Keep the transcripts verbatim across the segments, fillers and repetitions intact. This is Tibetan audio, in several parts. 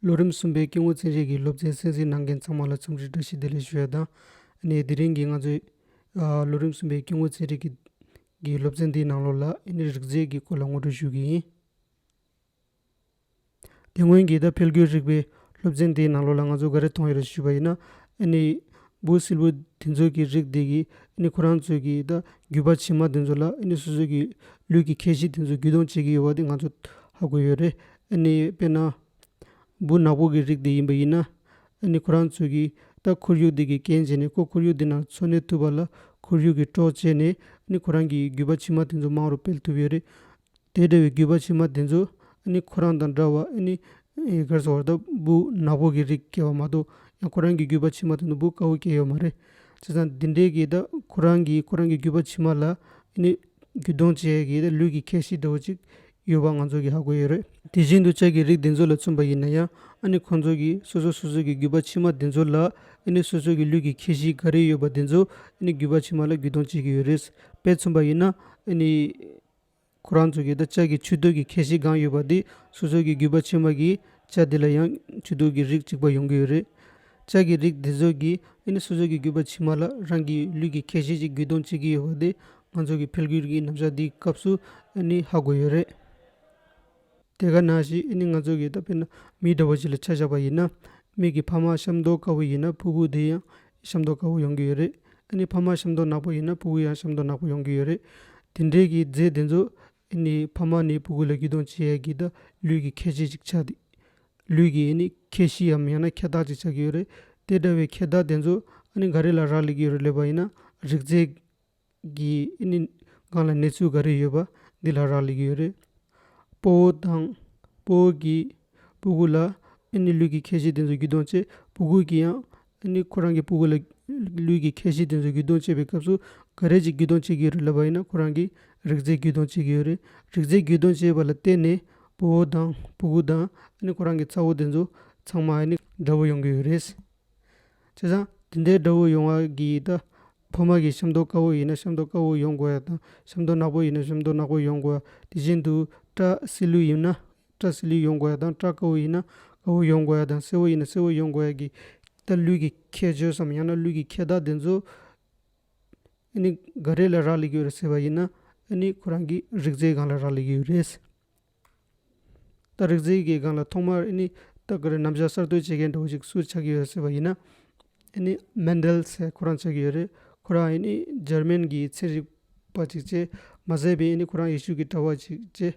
ལོ་རིམ་གསུམ་པའི་སྐྱེ་དངོས་ཚན་རིག་གི་སློབ་ཚན་གསན་གཟིགས་གནང་མཁན་ཚང་མ་ལ་འཚམས་འདྲི་བཀྲ་ཤིས་བདེ་ལེགས་ཞུ་ཡ་དང་། ཨ་ནི་དེ་རིང་གི་ང་ཚོའི་ཨ་ལོ་རིམ་གསུམ་པའི་སྐྱེ་དངོས་ཚན་རིག་གི་གི་སློབ་ཚན་འདིའི་ནང་ལོགས་ལ་ཨ་ནི་རིགས་རྫས་ཀྱི་སྐོར་ལ་ངོ་སྤྲོད་ཞུ་གི་ཡིན། དེ་སྔོན་གྱི་ད་འཕེལ་འགྱུར་རིག་པའི་སློབ་ཚན་དེའི་ནང་ལོགས་ལ་ང་ཚོ་ག་རེ་མཐོང་ཡོད་རེད་ཞུས་པ་ཡིན་ན། ཨ་ནི་འབུ་སིལ་བུ་དེ་ཚོ་གི་རིགས་དེ་གི་ཨ་ནི་ཁོ་རང་ཚོ་གི་ད་རྒྱུད་པ་ཕྱི་མ་དེ་ཚོ་ལ་ཨ་ནི་སོ་སོ་གི་ལུས་ཀྱི་ཁྱད་གཤིས་དེ་ཚོ་རྒྱུད་སྟོན་བྱེད་ཀྱི་ཡོད་པ་དེ་ང་ཚོ་ཧ་གོ་ཡོད་རེད། ཨ་ནི་དཔེར་ན། འབུ་ནག་པོ་གི་རིགས་དེ་ཡིན་པ་ཡིན་ན། ཨ་ནི་ཁོ་རང་ཚོ་གིས་ད་ཁོར་ཡུག་དེ་གི་རྐྱེན་བྱས་ནས་ཁོ་ཁོར་ཡུག་དེ་ནང་འཚོ་གནས་ཐུབ་པ་ལ་ཁོར་ཡུག་གི་གྲོགས་བྱས་ནས་ཨ་ནི་ཁོ་རང་གི་རྒྱུད་པ་ཕྱི་མ་དེ་ཚོ་མང་རུ་སྤེལ་ཐུབ་ཡོད་རེད། དེ་འདྲ་བའི་རྒྱུད་པ་ཕྱི་མ་དེ་ཚོ་ཨ་ནི་ཁོ་རང་དང་འདྲ་བ་ཨ་ནི་ཨེ་ག་རེ་ཟེར་བ་ད་འབུ་ནག་པོ་གི་རིགས་སྐྱེ་བ་མ་གཏོགས་ཡང་ཁོ་རང་གི་རྒྱུད་པ་ཕྱི་མ་དེ་ཚོ་འབུ་དཀར་པོ་སྐྱེ་ཡོད་མ་རེད། བྱས་ཙང་འདི་འདྲའི་གི་ད་ཁོ་རང་གི་ཁོ་རང་གི་རྒྱུད་པ་ཕྱི་མ་ལ་ཨ་ནི་རྒྱུད་སྟོན་བྱེད་ཡས་ཀྱི་ད་ལུས་ཀྱི་ཁྱད་གཤིས་འདྲ་བོ་ཅིག་ཡོད་པ་ང་ཚོ་གིས་ཧ་གོ་ཡོད་རེད། དེ་བཞིན་དུ་བྱ་གི་རིགས་དེ་ཚོ་ལ་མཚོན་པ་ཡིན་ན་ཡང་ཨ་ནི་ཁོང་ཚོ་གིས་སོ་སོ་སོ་སོ་གི་རྒྱུད་པ་ཕྱི་མ་དེ་ཚོ་ལ་ཨ་ནི་སོ་སོ་གི་ལུས་ཀྱི་ཁྱད་གཤིས་ག་རེ་ཡོད་པ་དེ་ཚོ་ཨ་ནི་རྒྱུད་པ་ཕྱི་མ་ལ་རྒྱུད་སྟོན་བྱེད་ཀྱི་ཡོད་རེད། དཔེ་མཚོན་པ་ཡིན་ན་ཨ་ནི་ཁོ་རང་ཚོ་གིས་ད་བྱ་གི་མཆུ་ཏོ་གི་ཁྱད་གཤིས་གང་ཡོད་པ་དེ་སོ་སོ་གི་རྒྱུད་པ་ཕྱི་མ་གི་བྱ་དེ་ལ་ཡང་མཆུ་ཏོ་གི་རིགས་གཅིག་པ་ཡོང་གི་ཡོད་རེད། བྱ་གི་རིགས་དེ་ཚོ་གིས་ཨ་ནི་སོ་སོ་གི་རྒྱུད་པ་ཕྱི་མ་ལ་རང་གི་ལུས་ཀྱི་ཁྱད་གཤིས་ཅིག་རྒྱུད་སྟོན་བྱེད་ཀྱི་ཡོད་པ་དེ་ང་ཚོ་གི་འཕེལ་འགྱུར་གྱི་རྣམ་གཞག་འདིའི་སྐབས་སུ་ཨ་ནི་ཧ་གོ་ཡོད་རེད། དེ་ག་ནང་བཞིན་ཨ་ནི་ང་ཚོ་གི་ད་དཔེར་ན་མི་འདྲ་བོ་ཅིག་ལ་ཆ་བཞག་པ་ཡིན་ན། མི་གི་ཕ་མ་ཤ་མདོག་དཀར་པོ་ཡིན་ན་ཕྲུ་གུ་དེ་ཡང་ཤ་མདོག་དཀར་པོ་ཡོང་གི་ཡོད་རེད། ཨ་ནི་ཕ་མ་ཤ་མདོག་ནག་པོ་ཡིན་ན་ཕྲུ་གུ་ཡང་ཤ་མདོག་ནག་པོ་ཡོང་གི་ཡོད་རེད། དེ་འདྲའི་གི་རྫས་དེ་ཚོ་ཨ་ནི་ཕ་མ་ནས་ཕྲུ་གུ་ལ་རྒྱུད་སྟོན་བྱེད་ཡས་ཀྱི་ད་ལུས་ཀྱི་ཁྱད་གཤིས་ཅིག་ཆགས་ཏེ། ལུས་ཀྱི་ཨ་ནི་ཁྱད་གཤིས་འམ་ཡང་ན་ཁྱད་རྟགས་ཅིག་ཆགས་ཀྱི་ཡོད་རེད། དེ་འདྲ་བའི་ཁྱད་རྟགས་དེ་ཚོ་ཨ་ནི་ག་རེ་ལ་རག་ལས་ཀྱི་ཡོད་རེད་ལབ་པ་ཡིན་ན། རིགས་རྫས་གི་ཨ་ནི་སྒང་ལ་གནས་ཚུལ་ག་རེ་ཡོད་པ་འདི་ལ་རག་ལས་ཀྱི་ཡོད་རེད། ཕོ་བོ་དང་ཕོ་བོ་གིས་ཕྲུ་གུ་ལ་ཨ་ནི་ལུས་ཀྱི་ཁྱད་གཤིས་དེ་ཚོ་རྒྱུད་སྟོན་བྱེད། ཕྲུ་གུ་གིས་ཡང་ཨ་ནི་ཁོ་རང་གི་ཕྲུ་གུ་ལ་ལུས་ཀྱི་ཁྱད་གཤིས་དེ་ཚོ་རྒྱུད་སྟོན་བྱེད་པའི་སྐབས་སུ་ག་རེ་ཅིག་རྒྱུད་སྟོན་བྱེད་ཀྱི་ཡོད་རེད་ལབ་པ་ཡིན་ན། ཁོ་རང་གི་རིགས་རྫས་རྒྱུད་སྟོན་བྱེད་ཀྱི་ཡོད་རེད། རིགས་རྫས་རྒྱུད་སྟོན་བྱེད་པ་ལ་བརྟེན་ནས་ཕོ་བོ་དང་ཕྲུ་གུ་དང་ཨ་ནི་ཁོ་རང་གི་ཚ་བོ་དེ་ཚོ་ཚང་མ་ཨ་ནི་འདྲ་བོ་ཡོང་གི་ཡོད་རེད། བྱས་ཙང་དེ་འདྲའི་འདྲ་བོ་ཡོང་བ་གི་ད་ཕ་མ་གི་ཤ་མདོག་དཀར་པོ་ཡིན་ན་ཤ་མདོག་དཀར་པོ་ཡོང་དགོས་ཡ་དང་། ཤ་མདོག་ནག་པོ་ཡིན་ན་ཤ་མདོག་ནག་པོ་ཡོང་དགོས་ཡ། དེ་བཞིན་དུ་སྐྲ་སིལ་ལུས་ཡིན་ན་སྐྲ་སིལ་ལུས་ཡོང་དགོས་ཡ་དང་། སྐྲ་དཀར་པོ་ཡིན་ན་དཀར་པོ་ཡོང་དགོས་ཡ་དང་། སེར་པོ་ཡིན་ན་སེར་པོ་ཡོང་དགོས་ཡ་གི་ད་ལུས་ཀྱི་ཁྱད་ཆོས་སམ་ཡང་ན་ལུས་ཀྱི་ཁྱད་རྟགས་དེ་ཚོ་ཨ་ནི་ག་རེ་ལ་རག་ལས་ཀྱི་ཡོད་རེད་ཟེར་བ་ཡིན་ན། ཨ་ནི་ཁོ་རང་གི་རིགས་རྫས་སྒང་ལ་རག་ལས་ཀྱི་ཡོད་རེད། ད་རིགས་རྫས་ཀྱི་སྒང་ལ་ཐོག་མར་ཨ་ནི་ད་ག་རེ་རྣམ་གཞག་གསར་གཏོད་བྱེད་མཁན་འདྲ་བོ་ཞིག་སུ་ཆགས་ཀྱི་ཡོད་ཟེར་བ་ཡིན་ན། ཨ་ནི་མན་ཌེལ་ཟེར་ཁོ་རང་ཆགས་ཀྱི་ཡོད་རེད། ཁོ་རང་ཨ་ནི་འཇར་མན་གྱི་ཚན་རིག་པ་ཅིག་བྱས། མ་ཟད་པའི་ཨ་ནི་ཁོ་རང་ཡེ་ཤུ་གི་གྲྭ་པ་ཅིག་བྱས།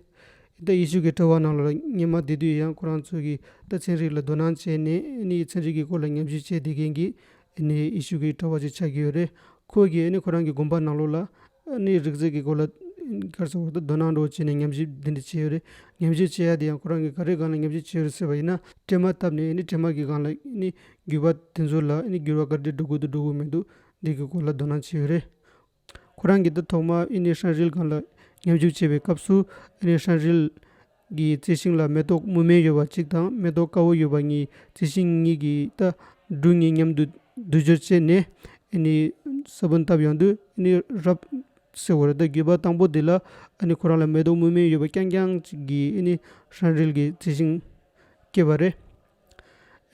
ད་ཡེ་ཤུ་གི་གྲྭ་པ་ནང་ལ་སྔོན་མ་བསྡད་དུས་ཡང་ཁོ་རང་ཚོ་གི་ད་ཚན་རིག་ལ་དོ་སྣང་བྱས་ནས་ཨ་ནི་ཚན་རིག་གི་སྐོར་ལ་ཉམས་ཞིབ་བྱས་བསྡད་མཁན་གྱི་ཨ་ནི་ཡེ་ཤུ་གི་གྲྭ་པ་ཅིག་ཆགས་ཀྱི་ཡོད་རེད། ཁོ་གིས་ཨ་ནི་ཁོ་རང་གི་དགོན་པ་ནང་ལོགས་ལ་ཨ་ནི་རིགས་རྫས་ཀྱི་སྐོར་ལ་ག་རེ་ཟེར་བ་ད་དོ་སྣང་འདྲ་བོ་བྱས་ནས་ཉམས་ཞིབ་འདི་འདྲ་བྱས་ཡོད་རེད། ཉམས་ཞིབ་བྱེད་ཡ་དེ་ཡང་ཁོ་རང་གིས་ག་རེ་སྒང་ལ་ཉམས་ཞིབ་བྱས་ཡོད་རེད་ཟེར་བ་ཡིན་ན། སྲན་མ་བཏབ་ནས་ཨ་ནི་སྲན་མ་གི་སྒང་ལ་ཨ་ནི་རྒྱུད་པ་དེ་ཚོ་ལ་ཨ་ནི་འགྱུར་བ་ག་འདྲ་འགྲོ་གི་འདུག་འགྲོ་གི་མི་འདུག་འདི་གི་སྐོར་ལ་དོ་སྣང་བྱས་ཡོད་རེད། ཁོ་རང་གིས་ད་ཐོག་མ་ཨ་ནི་སྲན་རིལ་སྒང་ལ་ཉམས་ཞིབ་བྱེད་པའི་སྐབས་སུ་ཨ་ནི་སྲན་རིལ་གྱི་རྩི་ཤིང་ལ་མེ་ཏོག་སྨུག་སྨན་ཡོད་པ་གཅིག་དང་མེ་ཏོག་དཀར་པོ་ཡོད་པ་གཉིས་རྩི་ཤིང་གཉིས་ཀྱི་ད་འབྲུ་གཉིས་མཉམ་དུ་བསྡུ་སྦྱོར་བྱས་ནས་ཨ་ནི་ས་བོན་བཏབ་ཡོང་དུས་ཨ་ནི་རབ་ཟེར་བ་རེད། ད་རྒྱུད་པ་དང་པོ་འདི་ལ་ཨ་ནི་ཁོ་རང་ལ་མེ་ཏོག་སྨུག་སྨན་ཡོད་པ་རྐྱང་རྐྱང་གཅིག་གི་ཨ་ནི་སྲན་རིལ་གྱི་རྩི་ཤིང་སྐྱེས་པ་རེད།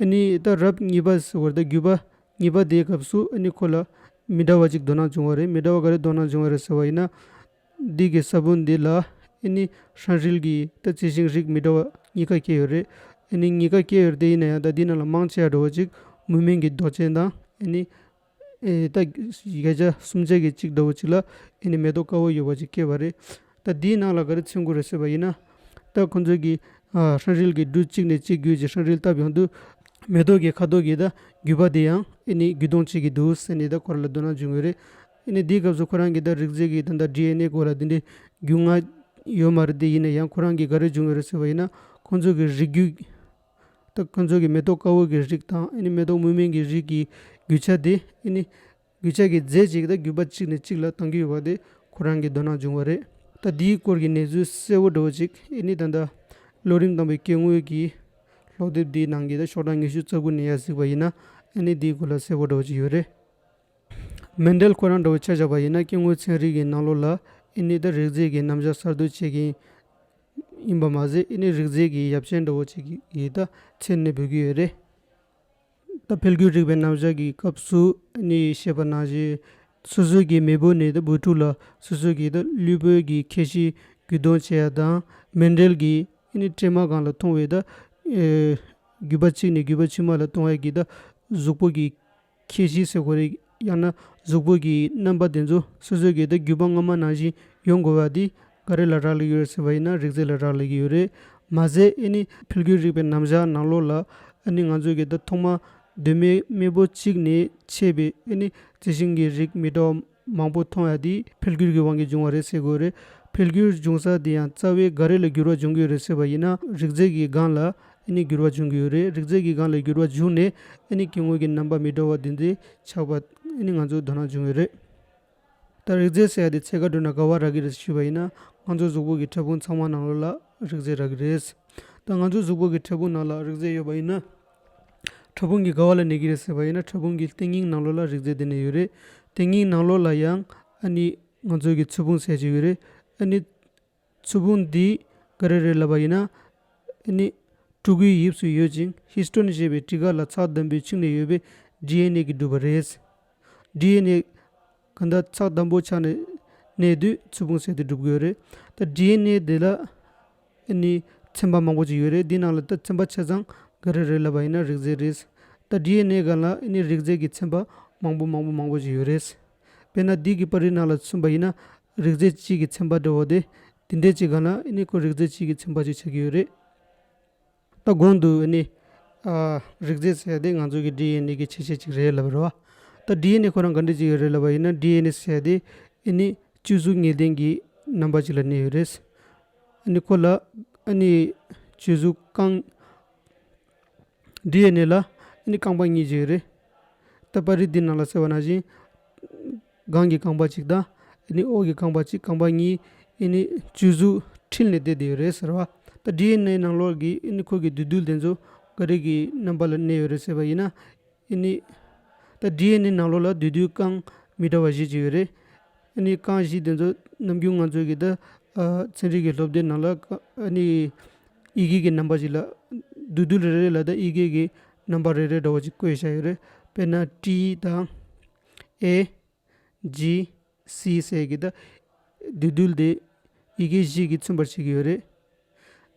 ཨ་ནི་ད་རབ་གཉིས་པ་ཟེར་བ་རེད། ད་རྒྱུད་པ་གཉིས་པ་དེའི་སྐབས་སུ་ཨ་ནི་ཁོ་ལ་མི་འདྲ་བ་ཅིག་དོ་སྣང་བྱུང་བ་རེད། མི་འདྲ་བ་ག་རེ་དོ་སྣང་བྱུང་བ་རེད་ཟེར་བ་ཡིན་ན། འདི་གི་ས་བོན་འདི་ལ་ཨ་ནི་སྲན་རིལ་གྱི་ད་རྩི་ཤིང་རིགས་མི་འདྲ་བ་གཉིས་ཀ་སྐྱེས་ཡོད་རེད། ཨ་ནི་གཉིས་ཀ་སྐྱེས་ཡོད་རེད། དེ་ཡིན་ན་ཡང་ད་འདི་ནང་ལ་མང་ཆེ་བ་འདྲ་བོ་ཅིག་སྨུག་སྨན་གྱི་མདོག་ཅན་དང་ཨ་ནི་ཨེ་ད་བརྒྱ་ཆ་སུམ་ཆ་གི་གཅིག་འདྲ་བོ་ཅིག་ལ་ཨ་ནི་མེ་ཏོག་དཀར་པོ་ཡོད་པ་ཅིག་སྐྱེས་པ་རེད། ད་འདིའི་ནང་ལ་ག་རེ་མཚོན་གྱི་རེད་ཟེར་བ་ཡིན་ན། ད་ཁོང་ཚོས་ཀྱི་ཨ་སྲན་རིལ་གྱི་འབྲུ་གཅིག་ནས་གཅིག་བརྒྱུད་ཀྱི་སྲན་རིལ་བཏབ་ཡོང་དུས་མེ་ཏོག་གི་ཁ་དོག་གི་ད་རྒྱུད་པ་དེ་ཡང་ཨ་ནི་རྒྱུད་སྟོན་བྱེད་ཀྱི་འདུག་ཟེར་ནས་ད་ཁོ་རང་ལ་དོ་སྣང་བྱུང་ཡོད་རེད། ཨ་ནི་འདིའི་སྐབས་སུ་ཁོ་རང་གི་ད་རིགས་རྫས་ཀྱི་ད་ད་ཌི་ཨེན་ཨེ་སྐོར་ལ་དེ་འདྲའི་རྒྱུས་མངའ་ཡོད་མ་རེད། དེ་ཡིན་ན་ཡང་ཁོ་རང་གི་ག་རེ་བྱུང་ཡོད་རེད་ཟེར་བ་ཡིན་ན། ཁོང་ཚོ་གི་རིགས་རྒྱུད་ད་ཁོང་ཚོ་གི་མེ་ཏོག་དཀར་པོ་གི་རིགས་དང་ཨ་ནི་མེ་ཏོག་སྨུག་སྨན་གྱི་རིགས་ཀྱི་རྒྱུ་ཆ་དེ་ཨ་ནི་རྒྱུ་ཆ་གི་རྫས་གཅིག་དང་རྒྱུད་པ་གཅིག་ནས་གཅིག་ལ་གཏང་རྒྱུ་ཡོད་པ་དེ་ཁོ་རང་གིས་དོ་སྣང་བྱུང་བ་རེད། ད་འདིའི་སྐོར་གྱི་གནས་ཚུལ་གསལ་བོ་འདྲ་བོ་ཅིག་ཨ་ནི་ད་ལྟ་ལོ་རིམ་དང་པོའི་སྐྱེ་དངོས་ཀྱི་སློབ་དེབ་འདིའི་ནང་གི་ད་ཤོག་གྲངས་ཉི་ཤུ་རྩ་དགུ་ནས་ཡར་གཟིགས་པ་ཡིན་ན་ཨ་ནི་འདིའི་སྐོར་ལ་གསལ་བོ་འདྲ་བོ་ཅིག་ཡོད་རེད། མན་ཌེལ་ཁོ་རང་འདྲ་བོ་ཆ་བཞག་པ་ཡིན་ན་སྐྱེ་དངོས་ཚན་རིག་གི་ནང་ལོགས་ལ་ཨ་ནི་ད་རིགས་རྫས་ཀྱི་རྣམ་གཞག་གསར་གཏོད་བྱེད་མཁན་ ཡིན་པ་མ་ཟད་ཨ་ནི་རིགས་རྫས་ཀྱི་ཡབ་ཆེན་འདྲ་བོ་ཅིག་གི་ད་མཚན་ནས་འབོད་ཀྱི་ཡོད་རེད། ད་འཕེལ་འགྱུར་རིག་པའི་རྣམ་གཞག་གི་སྐབས་སུ་ཨ་ནི་བཤད་པ་ནང་བཞིན་སོ་སོའི་གི་མེས་པོ་ནས་ད་བུ་ཕྲུག་ལ་སོ་སོའི་གི་ད་ལུས་པོའི་གི་ཁྱད་གཤིས་རྒྱུད་སྟོན་བྱེད་ཡ་དང་། མཎྜལ་གྱི་ཨ་ནི་སྲན་མ་སྒང་ལ་མཐོང་བའི་ད་ཨེ་རྒྱུད་པ་གཅིག་ནས་རྒྱུད་པ་ཕྱི་མ་ལ་གཏོང་ཡ་གི་ད་གཟུགས་པོ་གི་ཁྱད་གཤིས་ཟེར་དགོས་རེད། ཡང་ན་གཟུགས་པོ་གི་རྣམ་པ་དེ་ཚོ་སོ་སོའི་གི་ད་རྒྱུད་པ་སྔ་མ་ནང་བཞིན་ཡོང་དགོས་པ་དེ་ག་རེ་ལ་རག་ལས་ཡོད་རེད་ཟེར་བ་ཡིན་ན་རིགས་རྫས་ལ་རག་ལས་ཀྱི་ཡོད་རེད། མ་ཟད་ཨ་ནི་འཕེལ་འགྱུར་རིག་པའི་རྣམ་གཞག་ནང་ལོགས་ལ་ཨ་ནི་ང་ཚོའི་གི་ད་ཐོག་མ་གདོད་མའི་མེས་པོ་གཅིག་ནས་མཆེད་པའི་ཨ་ནི་རྩི་ཤིང་གི་རིགས་མི་འདྲ་བ་མང་པོ་མཐོང་ཡ་དེ་འཕེལ་འགྱུར་གྱི་དབང་གིས་བྱུང་བ་རེད་ཟེར་དགོས་རེད། འཕེལ་འགྱུར་བྱུང་ས་དེ་ཡང་རྩ་བའི་ག་རེ་ལ་འགྱུར་བ་བྱུང་གི་ཡོད་རེད་ཟེར་བ་ཡིན་ན་རིགས་རྫས་ཀྱི་སྒང་ལ་ཨ་ནི་འགྱུར་བ་བྱུང་གི་ཡོད་རེད། རིགས་རྫས་ཀྱི་སྒང་ལ་འགྱུར་བ་བྱུང་ནས་ཨ་ནི་སྐྱེ་དངོས་ཀྱི་རྣམ་པ་མི་འདྲ་བ་དེ་འདྲ་ཆགས་པ་ཨ་ནི་ང་ཚོ་དོ་སྣང་བྱུང་ཡོད་རེད། ད་རིགས་རྫས་ཟེར་ཡ་དེ་ཚད་བཀག་འགྲོ་ན་ག་བ་རག་གི་རེད་ཞུས་པ་ཡིན་ན་ང་ཚོ་གཟུགས་པོ་གི་ཕྲ་ཕུང་ཚང་མ་ནང་ལོགས་ལ་རིགས་རྫས་རག་གི་རེད། ད་ང་ཚོ་གཟུགས་པོ་གི་ཕྲ་ཕུང་ནང་ལ་རིགས་རྫས་ཡོད་པ་ཡིན་ན་ཕྲ་ཕུང་གི་ག་བ་ལ་གནས་ཀྱི་རེད་ཟེར་བ་ཡིན་ན་ཕྲ་ཕུང་གི་ལྟེ་སྙིང་ནང་ལོགས་ལ་རིགས་རྫས་དེ་གནས་ཡོད་རེད། ལྟེ་སྙིང་ནང་ལོགས་ལ་ཡང་ཨ་ནི་ང་ཚོ་གི་ཚོས་ཕུང་ཟེར་གྱི་ཡོད་རེད། ཨ་ནི་ཚོས་ཕུང་འདི་ག་རེ་རེད་ལབ་པ་ཡིན་ན། ཨ་ནི་ཕྲུ་གུའི་དབྱིབས་སུ་ཡོད་ཅིང་ཧིས་ཊོན་ཞེས་པའི་སྤྲི་དཀར་ལ་ཚགས་དམ་པོའི་ཆིངས་ནས་ཡོད་པའི་ཌི་ཨེན་ཨེ་གིས་གྲུབ་པ་རེད། ཌི་ཨེན་ཨེ་གང་ལྟར་ཚགས་དམ་པོ་ཆགས་ནས་གནས་དུས་ཚོས་ཕུང་ཟེར་དེ་གྲུབ་ཀྱི་ཡོད་རེད། ད་ཌི་ཨེན་ཨེ་དེ་ལ་ཨ་ནི་ཚན་པ་མང་པོ་ཅིག་ཡོད་རེད། འདི་ནང་ལ་ད་ཚན་པ་ཆ་ཚང་ག་རེ་རེད་ལབ་པ་ཡིན་ན་རིགས་རྫས་རེད། ད་ཌི་ཨེན་ཨེ་སྒང་ལ་ཨ་ནི་རིགས་རྫས་ཀྱི་ཚན་པ་མང་པོ་མང་པོ་མང་པོ་ཅིག་ཡོད་རེད། དཔེར་ན་འདི་གི་པར་རིས་ནང་ལ་མཚོན་པ་ཡིན་ན་རིགས་རྫས་གཅིག་གི་ཚན་པ་འདྲ་བོ་དེ་འདི་འདྲས་ཅིག་སྒང་ལ་ཨ་ནི་ཁོ་རིགས་རྫས་གཅིག་གི་ཚན་པ་ཅིག་ཆགས་ཀྱི་ཡོད་རེད། ད་གོང་དུ་ཨ་ནི་ཨ་རིགས་རྫས་ཟེར་ཡ་དེ་ང་ཚོ་གི་ཌི་ཨེན་ཨེ་གི་ཁྱད་ཆོས་ཅིག་རེད་ལབ་རེད་བ། ད་ཌི་ཨེན་ཨེ་ཁོ་རང་ག་འདྲས་ཅིག་ཡོད་རེད་ལབ་པ་ཡིན་ན་ཌི་ཨེན་ཨེ་ཟེར་ཡ་དེ་ཨ་ནི་བཅུ་གཟུགས་ངེས་ལྡན་གྱི་རྣམ་པ་ཅིག་ལ་གནས་ཡོད་རེད། ཨ་ནི་ཁོ་ལ་ཨ་ནི་བཅུ་གཟུགས་རྐང་ཌི་ཨེན་ཨེ་ལ་ཨ་ནི་རྐང་པ་གཉིས་ཅིག་ཡོད་རེད། ད་པར་རིས་འདི་ནང་ལ་གསལ་བ་ནང་བཞིན། སྒང་གི་རྐང་པ་གཅིག་དང་། ཨ་ནི་འོག་གི་རྐང་པ་གཅིག་རྐང་པ་གཉིས། ཨ་ནི་བཅུ་གཟུགས་འཁྲིལ་ནས་བསྡད་བསྡད་ཡོད་རེད་ཟེར་བ། ད་ཌི་ཨེན་ཨེ་ནང་ལོགས་ཀྱི་ཨ་ནི་ཁོ་གི་འདུས་རྡུལ་དེ་ཚོ་ག་རེ་གི་རྣམ་པ་ལ་གནས་ཡོད་རེད་ཟེར་བ་ཡིན་ན། ཨ་ནི་ད་ཌི་ཨེན་ཨེ་ནང་ལོགས་ལ་འདུས་རྡུལ་རྐང་མི་འདྲ་བ་བཞི་ཅིག་ཡོད་རེད། ཨ་ནི་རྐང་བཞི་དེ་ཚོ་ནམ་རྒྱུན་ང་ཚོའི་གི་ད་ཨ་ཚན་རིག་གི་སློབ་དེབ་ནང་ལ་ཨ་ནི་ཡི་གེ་གི་རྣམ་པ་ཅིག་ལ་འདུས་རྡུལ་རེ་རེ་ལ་ད་ཡི་གེ་གི་རྣམ་པ་རེ་རེ་འདྲ་བོ་ཅིག་བཀོད་བཞག་ཡོད་རེད། དཔེར་ན་ཊི་དང་ཨེ། ཇི། སི་ཟེར་གྱི་ད་འདུས་རྡུལ་དེ་ཡི་གེ་བཞི་གིས་མཚོན་པར་བྱེད་ཀྱི་ཡོད་རེད།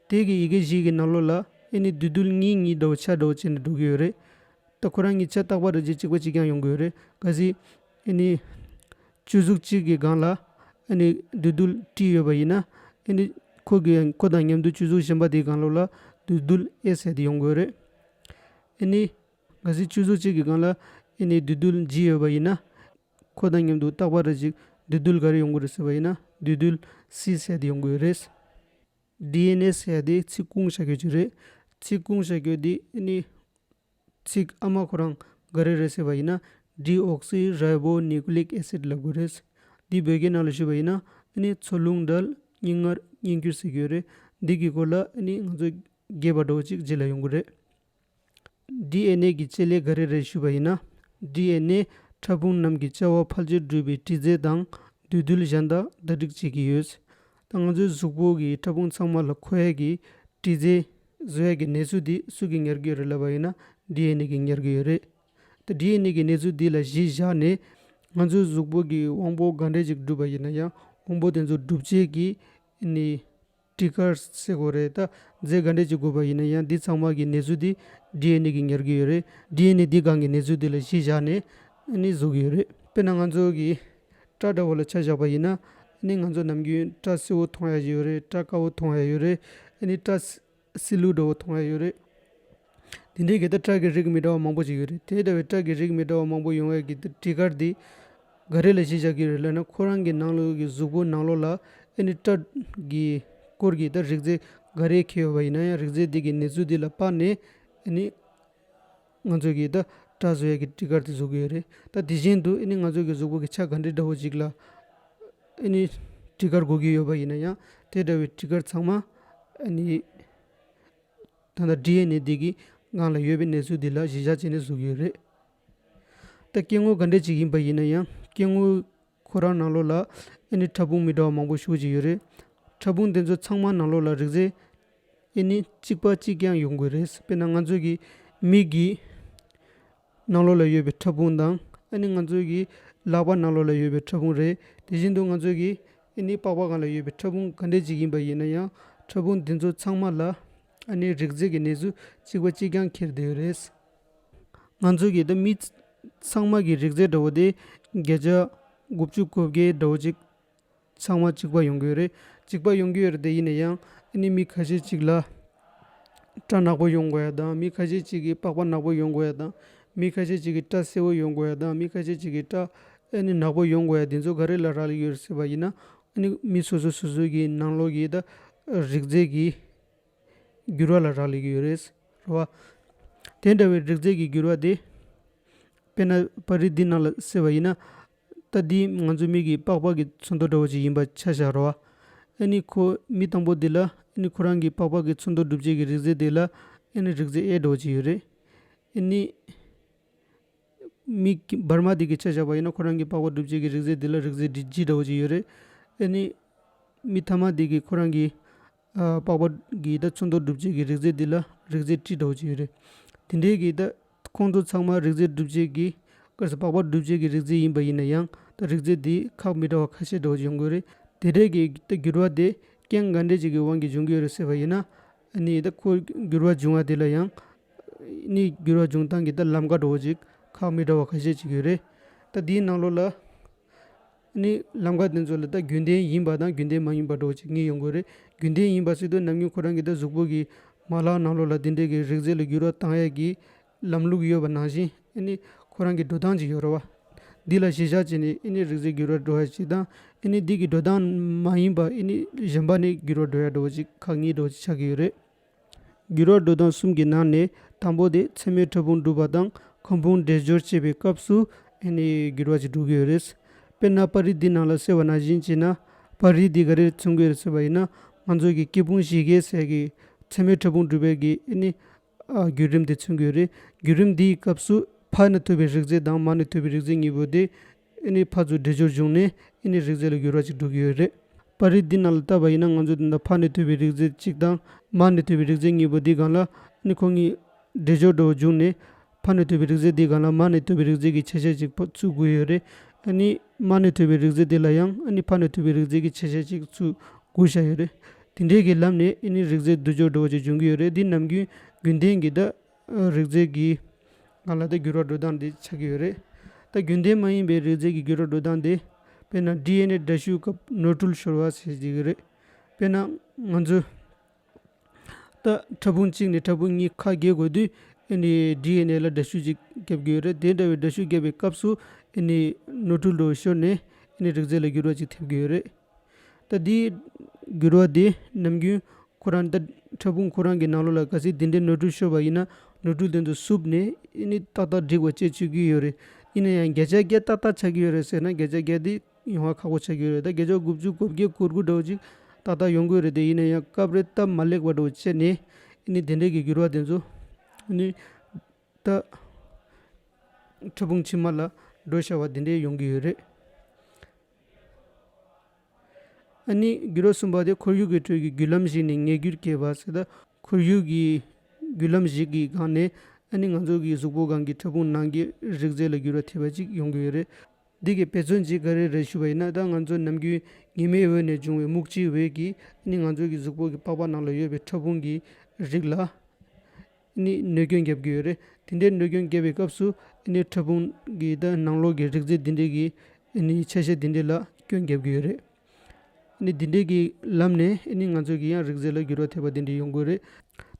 དེ་གི་ཡི་གེ་བཞི་གི་ནང་ལོགས་ལ་ཨ་ནི་འདུས་རྡུལ་གཉིས་གཉིས་འདྲ་བོ་ཆ་འདྲ་བོ་བྱས་ནས་འགྲོ་གི་ཡོད་རེད། ད་ཁོ་རང་གཉིས་ཆ་རྟག་པ་རེད་ཅེས་གཅིག་པ་གཅིག་རྐྱང་ཡོང་གི་ཡོད་རེད། གལ་སྲིད་ཨ་ནི་བཅུ་གཟུགས་གཅིག་གི་སྒང་ལ་ཨ་ནི་འདུས་རྡུལ་ཊི་ཡོད་པ་ཡིན་ན་ཨ་ནི་ཁོ་གི་ཁོ་དང་མཉམ་དུ་བཅུ་གཟུགས་གཞན་པ་དེའི་སྒང་ལོགས་ལ་འདུས་རྡུལ་ཨེ་ཟེར་དེ་ཡོང་གི་ཡོད་རེད། ཨ་ནི་གལ་སྲིད་བཅུ་གཟུགས་གཅིག་གི་སྒང་ལ་ཨ་ནི་འདུས་རྡུལ་ཇི་ཡོད་པ་ཡིན་ན། ཁོ་དང་མཉམ་དུ་རྟག་པ་རེད་ཅིག་འདུས་རྡུལ་ག་རེ་ཡོང་གི་རེད་ཟེར་བ་ཡིན་ན་འདུས་རྡུལ་སི་ཟེར་དེ་ཡོང་གི་ཡོད་རེད། ཌི་ཨེན་ཨེ་ཟེར་དེ་ཚིག་ཁུངས་བཞག་རྒྱུ་ཅིག་རེད། ཚིག་ཁུངས་བཞག་རྒྱུ་དེ་ནི་ཚིག་ཨ་མ་ཁོ་རང་ག་རེ་རེད་ཟེར་བ་ཡིན་ན་ཌི་ཨོག་སི་རའི་བོ་ནིའུ་ཀི་ལིག་ཨེ་སིཌ་ལབ་དགོས་རེད། འདི་བོད་སྐད་ནང་ལ་ཞུས་པ་ཡིན་ན་ནི་འཚོ་རླུང་བྲལ་སྙིགས་ངར་སྙིང་འགྱུར་ཟེར་གྱི་ཡོད་རེད། འདི་གི་སྐོར་ལ་ནི་ང་ཚོ་རྒྱས་པ་འདྲ་བོ་ཅིག་རྗེས་ལ་ཡོང་གི་རེད། ཌི་ཨེན་ཨེ་གི་བཅད་ལས་ག་རེ་རེད་ཞུས་པ་ཡིན་ན། ཌི་ཨེན་ཨེ་ཕྲ་ཕུང་རྣམས་ཀྱི་བྱ་བ་ཕལ་ཆེར་སྒྲུབ་པའི་དྲི་རྫས་དང་འདུས་རྡུལ་གཞན་དག་ཟླ་སྒྲིག་བྱེད་ཀྱི་ཡོད། ད་ང་ཚོའི་གཟུགས་པོ་གི་ཕྲ་ཕུང་ཚང་མ་ལ་མཁོ་ཡས་ཀྱི་དྲི་རྫས་བཟོ་ཡས་ཀྱི་གནས་ཚུལ་འདི་སུ་གིས་གཉེར་གྱི་ཡོད་རེད་ལབ་པ་ཡིན་ན་ཌི་ཨེན་ཨེ་གིས་གཉེར་གྱི་ཡོད་རེད། ད་ཌི་ཨེན་ཨེ་གི་གནས་ཚུལ་འདི་ལ་གཞི་བཞག་ནས་ང་ཚོའི་གཟུགས་པོ་གི་དབང་པོ་ག་འདྲས་ཅིག་སྒྲུབ་པ་ཡིན་ན་ཡང་དབང་པོ་དེ་ཚོ་སྒྲུབ་བྱེད་ཀྱི་ནི་ཊི་ཀར་ཟེར་དགོས་རེད། ད་རྫས་ག་འདྲས་ཅིག་དགོས་པ་ཡིན་ན་ཡང་འདི་ཚང་མ་གི་གནས་ཚུལ་འདི་ཌི་ཨེན་ཨེ་གིས་གཉེར་གྱི་ཡོད་རེད། ཌི་ཨེན་ཨེ་འདི་སྒང་གི་གནས་ཚུལ་འདི་ལ་གཞི་བཞག་ནས་ཨ་ནི་བཟོ་གི་ཡོད་རེད། དཔེར་ན་ང་ཚོ་གི་སྐྲ་འདྲ་བོ་ལ་ཆ་བཞག་པ་ཡིན་ན་ཨ་ནི་ང་ཚོ་ནམ་རྒྱུན་སྐྲ་སེར་པོ་མཐོང་ཡ་ཡོད་རེད། སྐྲ་དཀར་པོ་མཐོང་ཡ་ཡོད་རེད། ཨ་ནི་སྐྲ་སི་སིལ་ལུ་འདྲ་བོ་མཐོང་ཡ་ཡོད་རེད། དེ་འདྲའི་གི་ད་སྐྲ་གི་རིགས་མི་འདྲ་བ་མང་པོ་ཅིག་ཡོད་རེད། དེ་ལྟ་བུའི་སྐྲ་གི་རིགས་མི་འདྲ་བ་མང་པོ་ཡོང་བའི་གི་ད་ཊི་ཀར་འདི་ག་རེ་ལ་གཞི་བཞག་གི་རེད་ལབ་ན་ཁོ་རང་གི་ནང་ལོགས་ཀྱི་གཟུགས་པོ་ནང་ལོགས་ལ་ཨ་ནི་སྐྲ་གི་སྐོར་གྱི་ད་རིགས་རྫས་ག་རེ་འཁྱེར་ཡོད་པ་ཡིན་ན་ཡང་རིགས་རྫས་འདི་གི་གནས་ཚུལ་འདི་ལ་དཔགས་ནས་ཨ་ནི་ང་ཚོ་གི་ད་སྐྲ་བཟོ་ཡས་ཀྱི་ཊི་ཀར་དེ་བཟོ་གི་ཡོད་རེད། ད་དེ་བཞིན་དུ་ཨ་ནི་ང་ཚོ་གི་གཟུགས་པོ་གི་ཆ་ག་འདྲའི་འདྲ་བོ་ཅིག་ལ་ཨ་ནི་ཊི་ཀར་དགོས་ཀྱི་ཡོད་པ་ཡིན་ན་ཡང་དེ་འདྲ་བའི་ཊི་ཀར་ཚང་མ་ཨ་ནི་ད་ལྟ་ཌི་ཨེན་ཨེ་འདི་གི་སྒང་ལ་ཡོད་པའི་གནས་ཚུལ་འདི་ལ་གཞི་བཞག་བྱས་ནས་བཟོ་གི་ཡོད་རེད། ད་སྐྱེ་དངོས་ག་འདྲ་ཅིག་ཡིན་པ་ཡིན་ན་ཡང་སྐྱེ་དངོས་ཁོ་རང་ནང་ལོགས་ལ་ཨ་ནི་ཕྲ་ཕུང་མི་འདྲ་བ་མང་པོ་ཞེ་པོ་ཅིག་ཡོད་རེད། ཕྲ་ཕུང་དེ་ཚོ་ཚང་མ་ནང་ལོགས་ལ་རིགས་རྫས་ ཨེ་ནི་གཅིག་པ་གཅིག་རྐྱང་ཡོང་གི་རེད། དཔེར་ན་ང་ཚོ་གི་མིག་གི་ནང་ལོགས་ལ་ཡོད་པའི་ཕྲ་ཕུང་དང་། ཨ་ནི་ང་ཚོ་གི་ལག་པ་ནང་ལོགས་ལ་ཡོད་པའི་ཕྲ་ཕུང་རེད། དེ་བཞིན་དུ་ང་ཚོ་གི་ཨ་ནི་པགས་པ་སྒང་ལ་ཡོད་པའི་ཕྲ་ཕུང་ག་འདྲས་ཅིག་ཡིན་པ་ཡིན་ན་ཡང་། ཕྲ་ཕུང་འདི་ཚོ་ཚང་མ་ལ་ཨ་ནི་རིགས་རྫས་ཀྱི་གནས་ཚུལ་གཅིག་པ་གཅིག་རྐྱང་འཁྱེར་བསྡད་ཡོད་རེད། ང་ཚོ་གི་ད་མི་ཚང་མ་གི་རིགས་རྫས་འདྲ་བོ་དེ་བརྒྱ་ཆ་དགུ་བཅུ་གོ་བརྒྱད་འདྲ་བོ་ཅིག་ཚང་མ་གཅིག་པ་ཡོང་གི་ཡོད་རེད། གཅིག་པ་ཡོང་གི་ཡོད་རེད་དེ། ཡིན་ན་ཡང་ཨ་ནི་མི་ཁ་ཤས་ཅིག་ལ་སྐྲ་ནག་པོ་ཡོང་དགོས་ཡ་དང་། མི་ཁ་ཤས་ཅིག་གི་པགས་པ་ནག་པོ་ཡོང་དགོས་ཡ་དང་། མི་ཁ་ཤས་ཅིག་གི་སྐྲ་སེར་པོ་ཡོང་དགོས་ཡ་དང་། མི་ཁ་ཤས་ཅིག་གི་སྐྲ་ཨ་ནི་ནག་པོ་ཡོང་དགོས་ཡ། དེ་ཚོ་ག་རེ་ལ་རག་ལས་ཡོད་ཟེར་བ་ཡིན་ན། ཨ་ནི་མི་སོ་སོ་སོ་སོ་གི་ནང་ལོགས་ཀྱི་ད་རིགས་རྫས་ཀྱི་འགྱུར་བ་ལ་རག་ལས་ཀྱི་ཡོད་རེད། རེད་བ། དེ་འདྲ་བའི་རིགས་རྫས་ཀྱི་འགྱུར་བ་དེ། དཔེར་ན་པར་རིས་འདི་ནང་ལ་གསལ་བ་ཡིན་ན། ད་འདི་ང་ཚོ་མིག་གི་པགས་པ་གི་ཚོན་མདོག་འདྲ་བོ་ཅིག་ཡིན་པ་ཆ་བཞག་རོགས། ཨ་ནི་ཁོ་མི་དང་པོ་འདི་ལ་ཨ་ནི་ཁོ་རང་གི་པགས་པ་གི་ཚོན་མདོག་སྒྲུབ་བྱེད་ཀྱི་རིགས་རྫས་འདི་ལ་ཨ་ནི་རིགས་རྫས་ཨེ་འདྲ་བོ་ཅིག་ཡོད་རེད། ཨ་ནི་མི་བར་མ་འདི་གི་ཆ་བཞག་པ་ཡིན་ན། ཁོ་རང་གི་པགས་པ་སྒྲུབ་བྱེད་ཀྱི་རིགས་རྫས་འདི་ལ་རིགས་རྫས་ཇི་འདྲ་བོ་ཅིག་ཡོད་རེད། ཨ་ནི་མི་ཐ་མ་འདི་གི་ཁོ་རང་གི་ཨ་པགས་པ་གི་ད་ཚོན་མདོག་སྒྲུབ་བྱེད་ཀྱི་རིགས་རྫས་འདི་ལ་རིགས་རྫས་ཏྲི་འདྲ་བོ་ཅིག་ཡོད་རེད། དེ་འདྲའི་གི་ད་ཁོང་ཚོ་ཚང་མ་རིགས་རྫས་སྒྲུབ་བྱེད་ཀྱི་ག་རེ་ཟེར། པགས་པ་སྒྲུབ་བྱེད་ཀྱི་རིགས་རྫས་ཡིན་པ་ཡིན་ན་ཡང་། ད་རིགས་རྫས་འདི་ཁག་མི་འདྲ་བ་ཁ་ཤས་འདྲ་བོ་ཅིག་ཡོང་གི་ཡོད་རེད། དེ་འདྲའི་གི་ད་འགྱུར་བ་དེ་རྐྱེན་ག་འདྲས་ཅིག་གི་དབང་གིས་འབྱུང་གི་ཡོད་རེད་ཟེར་བ་ཡིན་ན། ཨ་ནི་ད་ཁོ་འགྱུར་བ་འབྱུང་བ་དེ་ལ་ཡང་ཨ་ནི་འགྱུར་བ་འབྱུང་སྟངས་ཀྱི་ད་ལམ་ཀ་འདྲ་བོ་ཅིག་ཁག་མི་འདྲ་བ་ཁ་ཤས་ཅིག་ཡོད་རེད། ད་དེའི་ནང་ལོགས་ལ་ནི་ལམ་ཀ་དེ་ཚོ་ལ་ད་རྒྱུན་ལྡན་ཡིན་པ་དང་རྒྱུན་ལྡན་མ་ཡིན་པ་འདྲ་བོ་ཅིག་གཉིས་ཡོང་གི་རེད། རྒྱུན་ལྡན་ཡིན་པ་ཟེར་དུས་ནམ་རྒྱུན་ཁོ་རང་གི་ད་གཟུགས་པོ་གི་མ་ལག་ནང་ལོགས་ལ་དེ་འདྲའི་གི་རིགས་རྫས་ལ་འགྱུར་བ་བཏང་ཡས་ཀྱི་ལམ་ལུགས་ཡོད་པ་ནང་བཞིན། ཨ་ནི་ཁོ་རང་གི་འགྲོ་སྟངས་ཅིག་ཡོད་རེད་བ། འདི་ལ་གཞི་བཞག་བྱས་ནས་ཨ་ནི་རིགས་རྫས་འགྱུར་བ་འགྲོ་ཡ་ཅིག་དང་། ཨ་ནི་འདི་གི་འགྲོ་སྟངས་མ་ཡིན་པ་ཨ་ནི་གཞན་པ་ནས་འགྱུར་བ་འགྲོ་ཡ་འདྲ་བོ་ཅིག་ཁག་གཉིས་འདྲ་བོ་ཅིག་ཆགས་ཀྱི་ཡོད་རེད། འགྱུར་བ་འགྲོ་སྟངས་གསུམ་གྱི་ནང་ནས་དང་པོ་དེ་མཚན་མོའི་ཕྲ་ཕུང་གྲུབ་པ་དང་ཁམས་ཕུང་འདྲེས་སྦྱོར་བྱེད་པའི་སྐབས་སུ་ཨ་ནི་འགྱུར་བ་ཅིག་འགྲོ་གི་ཡོད་རེད། དཔེར་ན་པར་རིས་འདི་ནང་ལ་གསལ་བ་ནང་བཞིན་བྱས་ན། པར་རིས་འདི་ག་རེ་མཚོན་གྱི་ཡོད་རེད་ཟེར་བ་ཡིན་ན། ང་ཚོ་གི་སྐྱེ་ཕུང་བཞི་ཀའི་ཟེར་གི་མཚན་མོའི་ཕྲ་ཕུང་གྲུབ་པའི་གི་ཨ་ནི་ཨ་བརྒྱུད་རིམ་དེ་མཚོན་གྱི་ཡོད་རེད། བརྒྱུད་རིམ་འདིའི་སྐབས་སུ་ཕར་ནས་ཐོན་པའི་རིགས་རྫས་དང་མར་ནས་ཐོན་པའི་རིགས་རྫས་གཉིས་པོ་དེ་ཨ་ནི་ཕར་ཚུར་འདྲེས་སྦྱོར་བྱུང་ནས་ཨ་ནི་རིགས་རྫས་ལ་འགྱུར་བ་ཅིག་འགྲོ་གི་ཡོད་རེད། པར་རིས་འདི་ནང་ལ་བལྟས་པ་ཡིན་ན། ང་ཚོ་འདི་ན་ཕར་ནས་ཐོན་པའི་རིགས་རྫས་གཅིག་དང་མར་ནས་ཐོན་པའི་རིགས་རྫས་གཉིས་པོ་འདི་སྒང་ལ་ཨ་ནི་ཁོ་གཉིས་འདྲེས་སྦྱོར་འདྲ་བོ་བྱུང་ནས། ཕར་ནས་ཐོན་པའི་རིགས་རྫས་འདི་སྒང་ལ་མར་ནས་ཐོན་པའི་རིགས་རྫས་ཀྱི་ཆ་ཤས་ཅིག་ཕར་ཚུར་བགོས་ཡོད་རེད། ཨ་ནི་མར་ནས་ཐོན་པའི་རིགས་རྫས་འདི་ལ་ཡང་ཨ་ནི་ཕར་ནས་ཐོན་པའི་རིགས་རྫས་ཀྱི་ཆ་ཤས་ཅིག་ཚུར་བགོས་བཞག་ཡོད་རེད། དེ་འདྲའི་གི་ལམ་ནས་ཨ་ནི་རིགས་རྫས་འདུ་འགྱུར་འདྲ་བོ་ཅིག་འབྱུང་གི་ཡོད་རེད། འདི་ནམ་རྒྱུན་རྒྱུན་ལྡན་གྱི་ད་རིགས་རྫས་ཀྱི་སྒང་ལ་ད་འགྱུར་བ་འགྲོ་སྟངས་འདི་ཆགས་ཀྱི་ཡོད་རེད། ད་རྒྱུན་ལྡན་མ་ཡིན་པའི་རིགས་རྫས་ཀྱི་འགྱུར་བ་འགྲོ་སྟངས་འདི། དཔེར་ན་ཌི་ཨེན་ཨེ་འདྲ་བཤུས་སྐབས་ནོར་འཁྲུལ་ཤོར་བ་ཟེར་གྱི་ཡོད་རེད། དཔེར་ན་ང་ཚོ་ད་ཕྲ་ཕུང་གཅིག་ནས་ཕྲ་ཕུང་གཉིས་ཁ་གྱེས་དགོས་དུས་ཨ་ནི་ཌི་ཨེན་ཨེ་ལ་འདྲ་བཤུས་ཅིག་བརྒྱབ་ཀྱི་ཡོད་རེད། དེ་འདྲ་བའི་འདྲ་བཤུས་བརྒྱབ་པའི་སྐབས་སུ་ཨ་ནི་ནོར་འཁྲུལ་འདྲ་བོ་ཤོར་ནས་ཨ་ནི་རིགས་རྫས་ལ་འགྱུར་བ་ཅིག་ཐེབས་ཀྱི་ཡོད་རེད། ད་འདིའི་འགྱུར་བ་དེ་ནམ་རྒྱུན་ཁོ་རང་ད་ཕྲ་ཕུང་ཁོ་རང་གི་ནང་ལོགས་ལ་གལ་སྲིད་དེ་འདྲའི་ནོར་འཁྲུལ་ཤོར་བ་ཡིན་ན། ནོར་འཁྲུལ་དེ་ཚོ་བསུབས་ནས་ཨ་ནི་ཏག་ཏག་འགྲིག་པ་བྱེད་བཅུག་གི་ཡོད་རེད། ཡིན་ན་ཡང་བརྒྱ་ཆ་བརྒྱ་ཏག་ཏག་ཆགས་ཀྱི་ཡོད་རེད་ཟེར་ན། བརྒྱ་ཆ་བརྒྱ་དེ་ཡོང་བ་ཁག་པོ་ཆགས་ཀྱི་ཡོད་རེད། ད་བརྒྱ་ཆ་དགུ་བཅུ་གོ་བརྒྱད་གོ་དགུ་འདྲ་བོ་ཅིག་ཏག་ཏག་ཡོང་གི་ཡོད་རེད་དེ། ཡིན་ན་ཡང་སྐབས་རེ་སྟབས་མ་ལེགས་པ་འདྲ་བོ་བྱས་ནས་ཨ་ནི་དེ་འདྲའི་གི་འགྱུར་བ་དེ་ཚོ་ཨ་ནི་ད་ཕྲ་ཕུང་ཕྱི་མ་ལ་འགྲོ་བཞག་པ་དེ་འདྲའི་ཡོང་གི་ཡོད་རེད། ཨ་ནི་འགྱུར་བ་གསུམ་པ་དེ་ཁོར་ཡུག་གི་ཁྲོད་ཀྱི་རྒྱུ་ལམ་ཞིག་ནས་ཉེས་རྒྱུ་སྐྱེས་པ་ཟེར། ད་ཁོར་ཡུག་གི་རྒྱུ་ལམ་ཞིག་གི་སྒང་ནས་ཨ་ནི་ང་ཚོ་གི་གཟུགས་པོ་སྒང་གི་ཕྲ་ཕུང་ནང་གི་རིགས་རྫས་ལ་འགྱུར་བ་ཐེབས་པ་ཅིག་ཡོང་གི་ཡོད་རེད། འདི་གི་དཔེ་མཚོན་ཅིག་ག་རེ་རེད་ཞུས་པ་ཡིན་ན། ད་ང་ཚོ་ནམ་རྒྱུན་ཉི་མའི་འོད་ནས་བྱུང་བའི་སྨུག་ཕྱིའི་འོད་ཀྱིས་ཨ་ནི་ང་ཚོ་གི་གཟུགས་པོ་གི་པགས་པ་ནང་ལ་ཡོད་པའི་ཕྲ་ཕུང་གི་རིགས་ལ་ནི་གནོད་སྐྱོན་བརྒྱབ་ཀྱི་ཡོད་རེད། དེ་འདྲའི་གནོད་སྐྱོན་བརྒྱབ་པའི་སྐབས་སུ་ཨ་ནི་ཕྲ་ཕུང་གི་ད་ནང་ལོགས་ཀྱི་རིགས་རྫས་འདི་འདྲའི་གི་ཨ་ནི་ཆ་ཤས་འདི་འདྲའི་ལ་སྐྱོན་བརྒྱབ་ཀྱི་ཡོད་རེད། ཨ་ནི་འདི་འདྲའི་གི་ལམ་ནས་ཨ་ནི་ང་ཚོ་གི་ཡང་རིགས་རྫས་ལ་འགྱུར་བ་ཐེབས་པ་འདི་འདྲའི་ཡོང་གི་ཡོད་རེད།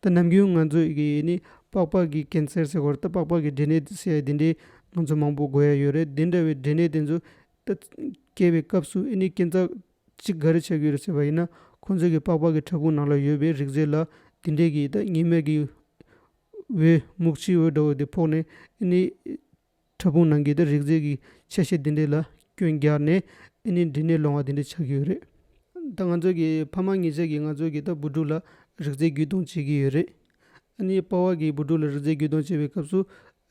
ད་ནམ་རྒྱུན་ང་ཚོ་གི་ཨ་ནི་པགས་པ་གི་ཀེན་སར་ཟེར་བ་རེད། ད་པགས་པ་གི་འབྲས་ནད་ཟེར་ཡ་འདི་འདྲའི་ང་ཚོ་མང་པོ་འགོས་ཡ་ཡོད་རེད། འདི་འདྲ་བའི་འབྲས་ནད་དེ་ཚོ་ད་སྐྱེས་པའི་སྐབས་སུ་ཨ་ནི་ཀེན་སར་གཅིག་ག་རེ་ཆགས་ཀྱི་ཡོད་རེད་ཟེར་བ་ཡིན་ན། ཁོང་ཚོ་གི་པགས་པ་གི་ཕྲ་ཕུང་ནང་ལ་ཡོད་པའི་རིགས་རྫས་ལ་དེ་འདྲའི་གི་ད་ཉི་མའི་གི་འོད་སྨུག་ཕྱིའི་འོད་འདྲ་བོ་དེ་ཕོག་ནས་ཨ་ནི་ཕྲ་ཕུང་ནང་གི་ད་རིགས་རྫས་ཀྱི་ཆ་ཤས་དེ་འདྲའི་ལ་སྐྱོན་རྒྱག་ནས་ཨ་ནི་འབྲས་ནད་སློང་བ་དེ་འདྲ་ཆགས་ཀྱི་ཡོད་རེད། ད་ང་ཚོ་གི་ཕ་མ་གཉིས་ཆ་གིས་ང་ཚོ་གི་ད་བུ་ཕྲུག་ལ་རིགས་རྫས་རྒྱུད་སྟོང་བྱེད་ཀྱི་ཡོད་རེད། ཨ་ནི་པ་ཕ་གིས་བུ་ཕྲུག་ལ་རིགས་རྫས་རྒྱུད་སྟོང་བྱེད་པའི་སྐབས་སུ་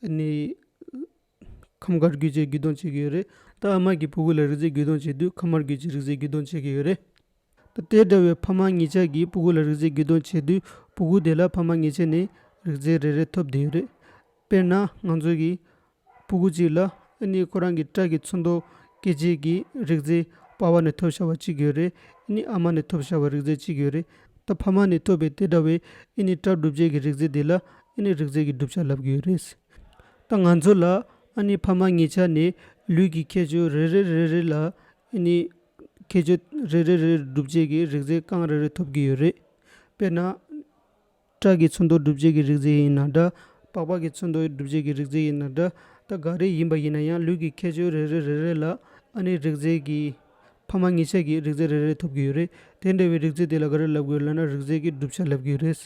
ཨ་ནི། ཁམས་དཀར་རྒྱུད་ཀྱི་རྒྱུད་སྟོང་བྱེད་ཀྱི་ཡོད་རེད། ད་ཨ་མ་གིས་ཕྲུ་གུ་ལ་རིགས་རྫས་རྒྱུད་སྟོང་བྱེད་དུས་ཁམས་དམར་རྒྱུད་ཀྱི་རིགས་རྫས་རྒྱུད་སྟོང་བྱེད་ཀྱི་ཡོད་རེད། ད་དེ་འདྲ་བའི་ཕ་མ་གཉིས་ཆ་གིས་ཕྲུ་གུ་ལ་རིགས་རྫས་རྒྱུད་སྟོང་བྱེད་དུས། ཕྲུ་གུ་དེ་ལ་ཕ་མ་ངེས་ཅན་ནས་རིགས་རྫས་རེ་རེ་ཐོབ་བསྡད་ཡོད་རེད། དཔེར་ན་ང་ཚོ་གི་ཕྲུ་གུ་གཅིག་ལ་ཨ་ནི་ཁོ་རང་གི་སྐྲ་གི་ཚོན་མདོག་སྐྱེད་བྱེད་ཀྱི་རིགས་རྫས་པ་ཕ་ནས་ཐོབ་བཞག་པ་གཅིག་ཡོད་རེད། ཨ་ནི་ཨ་མ་ནས་ཐོབ་བཞག་པ་རིགས་རྫས་གཅིག་ཡོད་རེད། ད་ཕ་མ་ནས་ཐོབ་པའི་དེ་འདྲ་བའི་ཨ་ནི་སྐྲ་སྒྲུབ་བྱེད་ཀྱི་རིགས་རྫས་དེ་ལ་ཨ་ནི་རིགས་རྫས་ཀྱི་གྲུབ་ཆ་ལབ་ཀྱི་ཡོད་རེད། ད་ང་ཚོ་ལ་ཨ་ནི་ཕ་མ་ངེས་ཅན་ནས་ལུས་ཀྱི་ཁྱད་ཆོས་རེ་རེ་རེ་རེ་ལ་ཨ་ནི་ཁྱད་ཆོས་རེ་རེ་རེ་རེ་སྒྲུབ་བྱེད་ཀྱི་རིགས་རྫས་རྐང་རེ་རེ་ཐོབ་ཀྱི་ཡོད་རེད། དཔེར་ན། སྐྲ་གི་ཚོན་མདོག་སྒྲུབ་བྱེད་ཀྱི་རིགས་རྫས་ཡིན་ན་འདྲ། པགས་པ་གི་ཚོན་མདོག་སྒྲུབ་བྱེད་ཀྱི་རིགས་རྫས་ཡིན་ན་འདྲ། ད་ག་རེ་ཡིན་པ་ཡིན་ན་ཡང་ལུས་ཀྱི་ཁྱད་ཆོས་རེ་རེ་རེ་རེ་ལ་ཨ་ནི་རིགས་རྫས་ཀྱི་ཕ་མ་ངེས་ཅན་གྱི་རིགས་རྫས་རེ་རེ་ཐོབ་ཀྱི་ཡོད་རེད། དེ་འདྲ་བའི་རིགས་རྫས་དེ་ལ་ག་རེ་ལབ་དགོས་ལབ་ན་རིགས་རྫས་ཀྱི་གྲུབ་ཆ་ལབ་ཀྱི་ཡོད་རེད།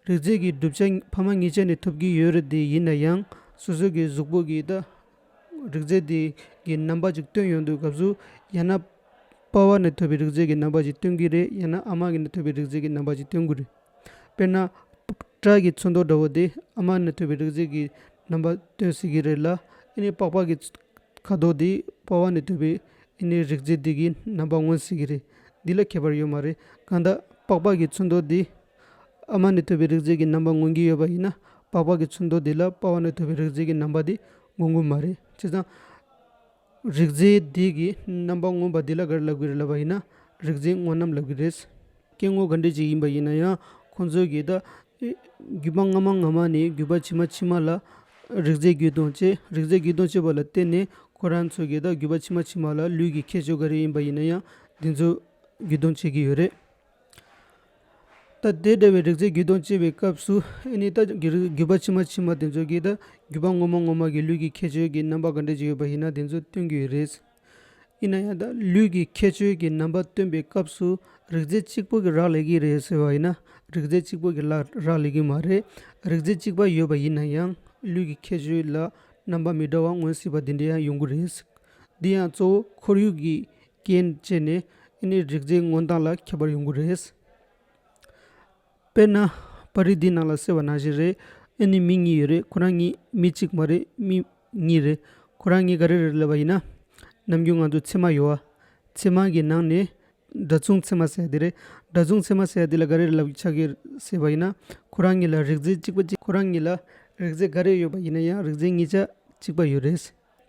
རིགས་རྫས་ཀྱི་གྲུབ་ཆ་ཕ་མ་ངེས་ཅན་ནས་ཐོབ་ཀྱི་ཡོད་རེད་དེ་ཡིན་ན་ཡང་སོ་སོ་གི་གཟུགས་པོ་གི་ད་རིགས་རྫས་དེ་གི་རྣམ་པ་ཅིག་སྟོན་ཡོང་དུས་སྐབས་སུ་ཡང་ན་པ་ཕ་ནས་ཐོབ་པའི་རིགས་རྫས་ཀྱི་རྣམ་པ་ཅིག་སྟོན་གྱི་རེད། ཡང་ན་ཨ་མ་གི་ནས་ཐོབ་པའི་རིགས་རྫས་ཀྱི་རྣམ་པ་ཅིག་སྟོན་གྱི་རེད། དཔེར་ན། སྐྲ་གི་ཚོན་མདོག་འདྲ་བོ་དེ་ཨ་མ་ནས་ཐོབ་པའི་རིགས་རྫས་ཀྱི་རྣམ་པ་སྟོན་སྲིད་ཀྱི་རེད་ལ། ཨ་ནི་པགས་པ་གི་ཁ་དོག་དེ་པ་ཕ་ནས་ཐོབ་པའི་ཨ་ནི་རིགས་རྫས་དེ་གི་རྣམ་པ་མངོན་སྲིད་ཀྱི་རེད། འདི་ལ་ཁྱད་པར་ཡོད་མ་རེད། གང་ལྟར་པགས་པ་གི་ཚོན་མདོག་དེ་ཨ་མ་ནས་ཐོབ་པའི་རིགས་རྫས་ཀྱི་རྣམ་པ་མངོན་གྱི་ཡོད་པ་ཡིན་ན་པགས་པ་གི་ཚོན་མདོག་དེ་ལ་པ་ཕ་ནས་ཐོབ་པའི་རིགས་རྫས་ཀྱི་རྣམ་པ་དེ་མངོན་གྱི་མ་རེད། བྱས་ཙང་། རིགས་རྫས་དེ་གི་རྣམ་པ་མངོན་པ་དེ་ལ་ག་རེ་ལབ་ཀྱི་རེད་ལབ་པ་ཡིན་ན་རིགས་རྫས་དངོས་རྣམ་ལབ་ཀྱི་རེད། སྐྱེ་དངོས་ག་འདྲས་ཅིག་ཡིན་པ་ཡིན་ན་ཡང་ཁོང་ཚོས་ཀྱི་ད་རྒྱུད་པ་སྔ་མ་སྔ་མ་ནས་རྒྱུད་པ་ཕྱི་མ་ཕྱི་མ་ལ་རིགས་རྫས་རྒྱུད་སྟོན་བྱེད། རིགས་རྫས་རྒྱུད་སྟོན་བྱེད་པ་ལ་བརྟེན་ནས་ཁོ་རང་ཚོས་ཀྱི་ད་རྒྱུད་པ་ཕྱི་མ་ཕྱི་མ་ལ་ལུས་ཀྱི་ཁྱད་ཆོས་ག་རེ་ཡིན་པ་ཡིན་ན་ཡང་དེ་ཚོ་རྒྱུད་སྟོན་བྱེད་ཀྱི་ཡོད་རེད། ད་དེ་འདྲ་བའི་རིགས་རྫས་རྒྱུད་སྟོན་བྱེད་པའི་སྐབས་སུ་ཨ་ནི་ད་རྒྱུད་རྒྱུད་པ་ཕྱི་མ་ཕྱི་མ་དེ་ཚོ་གིས་ད་རྒྱུད་པ་སྔོན་མ་སྔོན་མ་གི་ལུས་ཀྱི་ཁྱད་ཆོས་ཀྱི་རྣམ་པ་ག་འདྲ་ཅིག་ཡོད་པ་ཡིན་ན་དེ་ཚོ་སྟོན་གྱི་ཡོད་རེད། ཡིན་ན་ཡང་ད་ལུས་ཀྱི་ཁྱད་ཆོས་ཀྱི་རྣམ་པ་སྟོན་པའི་སྐབས་སུ་རིགས་རྫས་གཅིག་པོ་གིས་རག་ལས་ཀྱི་རེད་ཟེར་བ་ཡིན་ན་རིགས་རྫས་གཅིག་པོ་གིས་ལ་རག་ལས་ཀྱི་མ་རེད། རིགས་རྫས་གཅིག་པ་ཡོད་པ་ཡིན་ན་ཡང་ལུས་ཀྱི་ཁྱད་ཆོས་ལ་རྣམ་པ་མི་འདྲ་བ་མངོན་སྲིད་པ་དེ་འདྲ་ཡང་ཡོང་གི་རེད། འདི་ཡང་གཙོ་བོ་ཁོར་ཡུག་གི་རྐྱེན་བྱས་ནས་ཨ་ནི་རིགས་རྫས་མངོན་སྟངས་ལ་ཁྱད་པར་ཡོང་གི་རེད། དཔེར་ན། པར་རིས་འདི་ནང་ལ་གསལ་བ་ནང་བཞིན་རེད། ཨ་ནི་མི་གཉིས་ཡོད་རེད། ཁོ་རང་གཉིས་མི་གཅིག་མ་རེད། མི་གཉིས་རེད། ཁོ་རང་གཉིས་ག་རེ་རེད་ལབ་པ་ཡིན་ན། ནམ་རྒྱུན་ང་ཚོ་ཚེར་མ་ཡོད་བ། ཚེར་མ་གི་ནང་ནས་འདྲ་མཚུངས་ཚེར་མ་ཟེར་ཡ་དེ་རེད། འདྲ་མཚུངས་ཚེར་མ་ཟེར་ཡ་དེ་ལ་ག་རེ་རེད་ལབ་ཆགས་ཀྱི་ཟེར་བ་ཡིན་ན། ཁོ་རང་གཉིས་ལ་རིགས་རྫས་གཅིག་པ་གཅིག་ཁོ་རང་གཉིས་ལ་རིགས་རྫས་ག་རེ་ཡོད་པ་ཡིན་ན་ཡང་རིགས་རྫས་ཉིས་ཆ་གཅིག་པ་ཡོད་རེད།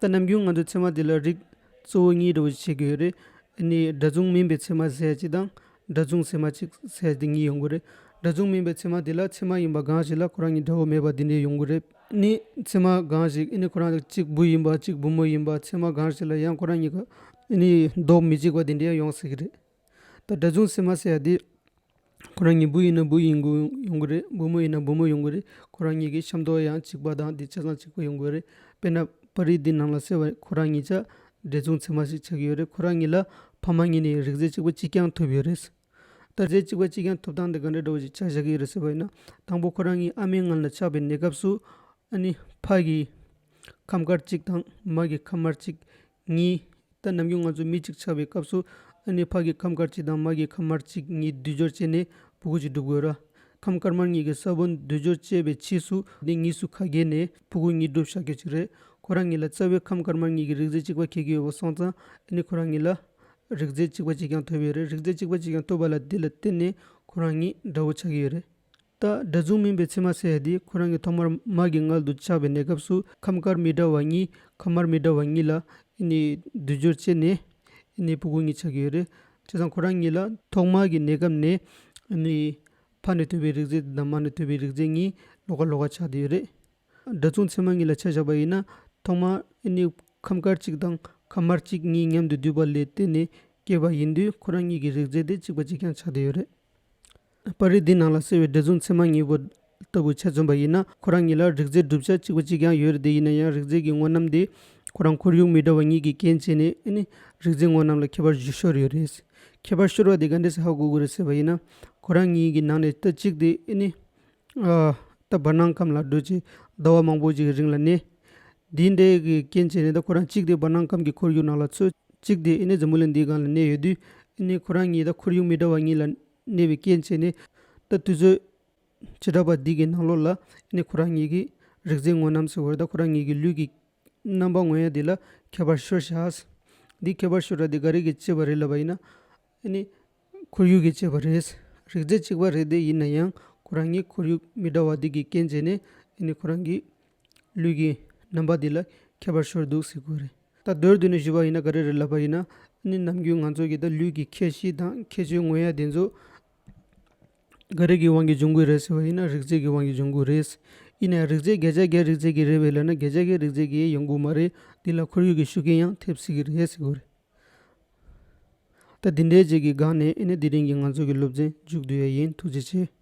ད་ནམ་རྒྱུན་ང་ཚོ་ཚེར་མ་དེ་ལ་རིགས་གཙོ་བོ་གཉིས་འདྲ་བོ་ཞིག་བྱེད་ཀྱི་ཡོད་རེད། ཨ་ནི་འདྲ་མཚུངས་མིན་པའི་ཚེར་མ་ཟེར་ཡ་གཅིག་དང་འདྲ་མཚུངས་ཚེར་མ་གཅིག་ཟེར་ཡ་དེ་གཉིས་ཡོང་གི་རེད། འདྲ་མཚུངས་མིན་པའི་ཚེར་མ་དེ་ལ་ཚེར་མ་ཡིན་པ་གང་ཞིག་ལ་ཁོ་རང་གཉིས་འདྲ་བོ་མེད་པ་དེ་འདྲས་ཡོང་གི་རེད། ཨ་ནི་ཚེར་མ་གང་ཞིག་ཨ་ནི་ཁོ་རང་གཅིག་བུ་ཡིན་པ་གཅིག་བུ་མོ་ཡིན་པ་ཚེར་མ་གང་ཞིག་ལ་ཡང་ཁོ་རང་གཉིས་ཀ་ཨ་ནི་མདོག་མི་གཅིག་པ་དེ་འདྲས་ཡོང་སྲིད་ཀྱི་རེད། ད་འདྲ་མཚུངས་ཚེར་མ་ཟེར་ཡ་དེ། ཁོ་རང་གཉིས་བུ་ཡིན་ན་བུ་ཡིན་དགོས་ཡོང་གི་རེད། བུ་མོ་ཡིན་ན་བུ་མོ་ཡོང་གི་རེད། ཁོ་རང་གཉིས་ཀྱི་ཤ་མདོག་ཡང་གཅིག་པ་དང་དེ་ཆ་ཚང་གཅིག་པ་ཡོང་གི་རེད། དཔེར་ན་པར་རིས་འདི་ནང་ལ་གསལ་བ་ཁོ་རང་གཉིས་ཆ་འདྲ་མཚུངས་ཚེར་མ་ཞིག་ཆགས་ཀྱི་ཡོད་རེད། ཁོ་རང་གཉིས་ལ་ཕ་མ་གཉིས་ནས་རིགས་རྫས་གཅིག་པ་གཅིག་རྐྱང་ཐོབ་ཡོད་རེད། ད་རིགས་རྫས་གཅིག་པ་གཅིག་རྐྱང་ཐོབ་སྟངས་འདི་ག་འདྲ་འདྲ་བོ་ཞིག་ཆ་བཞག་གི་ཡོད་རེད་ཟེར་བ་ཡིན་ན། དང་པོ་ཁོ་རང་གཉིས་ཨ་མའི་མངལ་ལ་ཆགས་པའི་གནས་སྐབས་སུ་ཨ་ནི་ཕ་གི་ཁམས་དཀར་གཅིག་དང་མ་གི་ཁམས་དམར་གཅིག་གཉིས། ད་ནམ་རྒྱུན་ང་ཚོ་མི་གཅིག་ཆགས་པའི་སྐབས་སུ་ཨ་ནི་ཕ་གི་ཁམས་དཀར་གཅིག་དང་མ་གི་ཁམས་དམར་གཅིག་གཉིས་སྡུད་སྦྱོར་བྱས་ནས་ཕྲུ་གུ་གཅིག་སྒྲུབ་དགོས་ར། ཁམས་དཀར་དམར་གཉིས་ཀྱི་ས་བོན་སྡུད་སྦྱོར་བྱས་པའི་ཕྱིས་སུ་འདི་གཉིས་སུ་ཁ་གྱེས་ནས་ཕྲུ་གུ་གཉིས་སྒྲུབ་བྱ་རྒྱུ་གཅིག་རེད། ཁོ་རང་གཉིས་ལ་རྩ་བའི་ཁམས་དཀར་དམར་གཉིས་ཀྱི་རིགས་རྫས་གཅིག་པ་འཁེལ་གྱི་ཡོད་པ་སོང་ཙང་ཨ་ནི་ཁོ་རང་གཉིས་ལ་རིགས་རྫས་གཅིག་པ་གཅིག་རྐྱང་ཐོབ་ཡོད་རེད། རིགས་རྫས་གཅིག་པ་གཅིག་རྐྱང་ཐོབ་པ་ལ་འདི་ལ་བརྟེན་ནས་ཁོ་རང་གཉིས་འདྲ་བོ་ཆགས་ཀྱི་ཡོད་རེད། ད་འདྲ་མཚུངས་མིན་པའི་ཚེར་མ་ཟེར་ཡ་དེ་ཁོ་རང་གི་ཐོག་མར་མ་གི་མངལ་དུ་ཆགས་པའི་གནས་སྐབས་སུ་ཁམས་དཀར་མི་འདྲ་བ་གཉིས་ཁམས་དམར་མི་འདྲ་བ་གཉིས་ལ་ཨ་ནི་སྡུད་སྦྱོར་བྱས་ནས་ཨ་ནི་ཕྲུ་གུ་གཉིས་ཆགས་ཀྱི་ཡོད་རེད། བྱས་ཙང་ཁོ་རང་གཉིས་ལ་ཐོག་མ་གི་གནས་སྐབས་ནས་ཨ་ནི་ཕ་ནས་ཐོབ་པའི་རིགས་རྫས་དང་མ་ནས་ཐོབ་པའི་རིགས་རྫས་གཉིས་ལོགས་ཀ་ལོགས་ཀ་ཆགས་བསྡད་ཡོད་རེད། འདྲ་མཚུངས་ཚེར་མ་གཉིས་ལ་ཆ་བཞག་པ་ཡིན་ན་ཐོག་མར་ཨ་ནི་ཁམས་དཀར་གཅིག་དང་ཁམས་དམར་གཅིག་གཉིས་མཉམ་དུ་འདུས་པ་ལས་བརྟེན་ནས་སྐྱེས་པ་ཡིན་དུས་ཁོ་རང་གཉིས་ཀྱི་རིགས་རྫས་དེ་གཅིག་པ་གཅིག་རྐྱང་ཆགས་བསྡད་ཡོད་རེད། པར་རིས་འདི་ནང་ལ་གསལ་བའི་འདྲ་མཚུངས་ཚེར་མ་གཉིས་པོ་ལྟ་བུ་ཆ་མཚོན་པ་ཡིན་ན་ཁོ་རང་གཉིས་ལ་རིགས་རྫས་གྲུབ་ཆ་གཅིག་པ་གཅིག་རྐྱང་ཡོད་རེད་དེ་ཡིན་ན་ཡང་རིགས་རྫས་ཀྱི་དངོས་རྣམ་དེ་ཁོ་རང་ཁོར་ཡུག་མི་འདྲ་བ་གཉིས་ཀྱི་རྐྱེན་བྱས་ནས་ཨ་ནི་རིགས་རྫས་དངོས་རྣམ་ལ་ཁྱད་པར་ཞིག་ཤོར་ཡོད་རེད། ཁྱད་པར་ཤོར་བ་དེ་ག་འདྲས་སེ་ཧ་གོ་དགོས་རེད་ཟེར་བ་ཡིན་ན་ཁོ་རང་གཉིས་ཀྱི་ནང་ནས་ད་གཅིག་དེ་ཨ་ནི་ཨ་ད་བར་སྣང་ཁམས་ལ་འགྲོ་ཅིག་ཟླ་བ་མང་པོ་ཅིག་གི་རིང་ལ་གནས། འདི་འདྲའི་གི་རྐྱེན་བྱས་ནས་ད་ཁོ་རང་གཅིག་དེ་བར་སྣང་ཁམས་ཀྱི་ཁོར་ཡུག་ནང་ལ་འཚོ། གཅིག་དེ་ཨ་ནི་འཛམ་བུ་གླིང་འདིའི་སྒང་ལ་གནས་ཡོད་དུས་ཨ་ནི་ཁོ་རང་གཉིས་ད་ཁོར་ཡུག་མི་འདྲ་བ་གཉིས་ལ་གནས་པའི་རྐྱེན་བྱས་ནས་ད་དུས་ཚོད་བྱེ་བྲག་པ་འདི་གི་ནང་ལོགས་ལ་ཨ་ནི་ཁོ་རང་གཉིས་ཀྱི་རིགས་རྫས་དངོས་རྣམ་ཟེར་བ་རེད། ད་ཁོ་རང་གཉིས་ཀྱི་ལུས་ཀྱི་རྣམ་པ་མངོན་ཡ་འདི་ལ་ཁྱད་པར་ཤོར་བཞག་འདི་ཁྱད་པར་ཤོར་བ་འདི་ག་རེ་གིས་བྱས་པ་རེད་ལབ་པ་ཡིན་ན་ཨ་ནི་ཁོར་ཡུག་གིས་བྱས་པ་རེད། རིགས་རྫས་གཅིག་པ་རེད་དེ་ཡིན་ན་ཡང་ ཁོ་རང་གི་ཁོར་ཡུག་མི་འདྲ་བ་འདི་གི་རྐྱེན་བྱས་ནས་ཨ་ནི་ཁོ་རང་གི་ལུས་ཀྱི་རྣམ་པ་འདི་ལ་ཁྱད་པར་ཤོར་འདུག་ཟེར་གྱི་ཡོད་རེད། ད་མདོར་བསྡུས་ནས་ཞུས་པ་ཡིན་ན་ག་རེ་རེད་ལབ་པ་ཡིན་ན། ཨ་ནི་ནམ་རྒྱུན་ང་ཚོ་གི་ད་ལུས་ཀྱི་ཁྱད་གཤིས་དང་ཁྱད་ཆོས་མངོན་ཡ་དེ་ཚོ་ག་རེ་གི་དབང་གིས་འབྱུང་གི་རེད་ཟེར་བ་ཡིན་ན་རིགས་རྫས་ཀྱི་དབང་གིས་འབྱུང་གི་རེད། ཡིན་ན་ཡང་རིགས་རྫས་བརྒྱ་ཆ་བརྒྱ་རིགས་རྫས་ཀྱི་རེད་པས་ལབ་ན་བརྒྱ་ཆ་བརྒྱ་རིགས་རྫས་ཀྱི་ཡོང་གི་མ་རེད། འདི་ལ་ཁོར་ཡུག་གི་ཤུགས་རྐྱེན་ཡང་ཐེབས་སྲིད་ཀྱི་རེད་ཟེར་གྱི་ཡོད་རེད། ད་འདི་འདྲའི་ཅིག་གི་སྒང་ནས་ཨ་ནི་དེ་རིང་གི་ང་ཚོ་གི་སློབ་ཚན་མཇུག་བསྡུ་ཡ་ཡིན། ཐུགས་རྗེ་ཆེ།